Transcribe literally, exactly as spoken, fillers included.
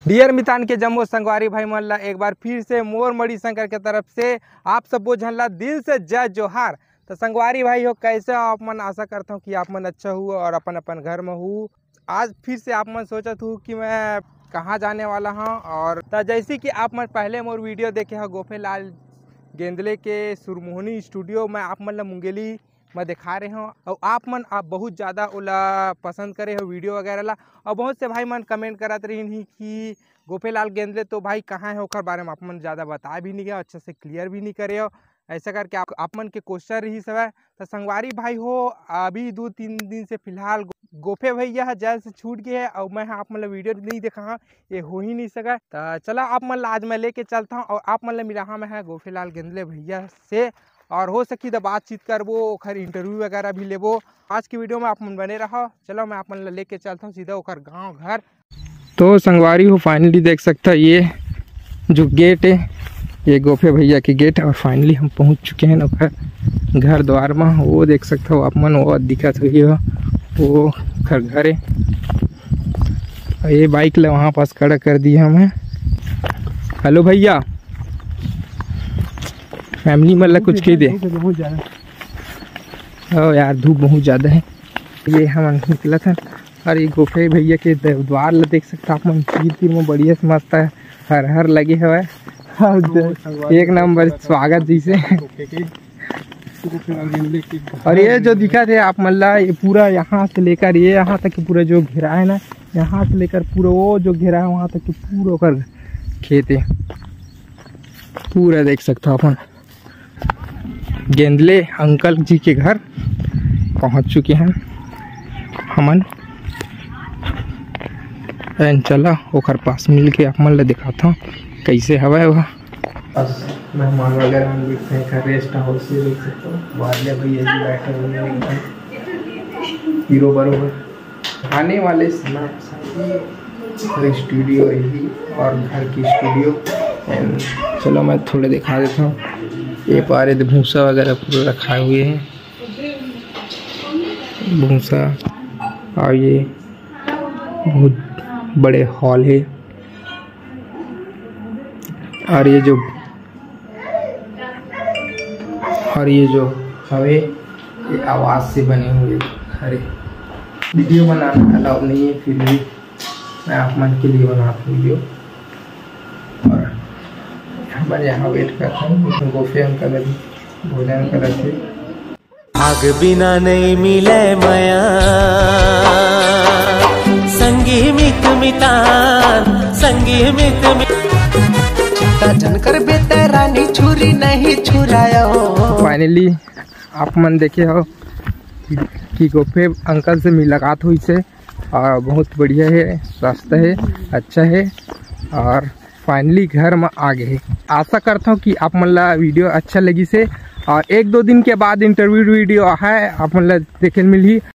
Dear मितान के जम्मो संगवारी भाई मन ला एक बार फिर से मोर मणि शंकर के तरफ से आप सबो झन ला दिल से जय जोहार। तो संगवारी भाई हो, कैसे हो आप मन? आशा करता हूँ कि आप मन अच्छा हो और अपन अपन घर में हो। आज फिर से आप मन सोचत हो कि मैं कहाँ जाने वाला हूँ। और तो जैसे कि आप मन पहले मोर वीडियो देखे हो गोफे लाल गेंदले के सुरमोहनी स्टूडियो में आप मन ला मुंगेली मैं दिखा रहे हूँ। और आप मन आप बहुत ज़्यादा ओला पसंद करे हो वीडियो वगैरह ला। और बहुत से भाई मन कमेंट करत रहिन ही कि गोफे लाल गेंदले तो भाई कहाँ है, ओकर बारे में आप मन ज़्यादा बता भी नहीं गए, अच्छे से क्लियर भी नहीं करे हो। ऐसा करके आप, आप मन के क्वेश्चन रही हवय। तो संगवारी भाई हो, अभी दो तीन दिन से फिलहाल गो-, गोफे भैया ह जेल से छूट गए है और मैं ह आप मन ला वीडियो नहीं देखा हूँ, ये हो ही नहीं सका। तो चला आप मन ला आज मैं लेके चलता हूँ और आप मन ला मिलाहा मैं ह गोफे लाल गेंदले भैया से, और हो सकी तो बातचीत करबो, ओखर इंटरव्यू वगैरह भी लेबो। आज की वीडियो में आप मन बने रहो। चलो मैं आप मन ला लेके चलता हूँ सीधा ओकर गाँव घर। तो संगवारी हो, फाइनली देख सकता ये जो गेट है, ये गोफे भैया के गेट, और फाइनली हम पहुंच चुके हैं ओकर घर द्वार में। वो देख सकता हो आप मन, वो दिखत हुई हो, वो ओकर घर है। और ये बाइक ला वहाँ पास खड़ा कर दिया हमें। हेलो भैया, फैमिली मन ला कुछ कह दे। बहुत ज़्यादा। ओ यार, धूप बहुत ज़्यादा है। ये हम निकलत हन। और ये गोफे भैया के द-, द्वार ला देख सकता आप मन, तीर तीर में बढ़िया से मस्त है, हर हर लगे हवय। और द-, एक नंबर स्वागत जैसे। और ये जो दिखत है आप मन ला, ये पूरा यहाँ से लेकर ये यहाँ तक के पूरा जो घेरा है ना, यहाँ से लेकर पूरा वो जो घेरा है वहाँ तक के पूरा ओकर खेत है, पूरा देख सकता अपन। गेंदले अंकल जी के घर पहुंच चुके हैं हमन। एन चला ओकर पास मिल के आप मन ला दिखाता हूँ कैसे हवय वह। बस मेहमान वगैरह मन बैठे हैं, रेस्ट हाउस ये देख सकते हो, वालिया भैया जी बैठे हुए हैं एकदम हीरो बरोबर। आने वाले समय में स्टूडियो रही और घर की स्टूडियो। And चलो मैं थोड़े दिखा देता हूँ। ये पारे तो भूसा वगैरह पूरा रखा हुए हैं, भूसा। और ये बहुत बड़े हॉल है। और ये जो और ये जो हवे, ये आवाज से बने हुए घर है। वीडियो बनाना अलाउ नहीं है, फिर भी मैं आप मन के लिए बनाता हूँ वीडियो। और हमन यहाँ वेट करता हूँ, गोफे अंकल अभी भोजन करत हे। आग बिना नहीं मिले मया, संगी मित मितान, संगी मित मि- चिंता जन कर बेटा रानी, छुरी नहीं छुरायो। फाइनली आप मन देखे हो कि, कि गोफे अंकल से मुलाकात हुई से, और बहुत बढ़िया है, स्वस्थ है, अच्छा है, और फाइनली घर में आ गए। आशा करता हूँ कि आप मन ला वीडियो अच्छा लगी से, और एक दो दिन के बाद इंटरव्यू वीडियो है आप मन ला देखे मिलही।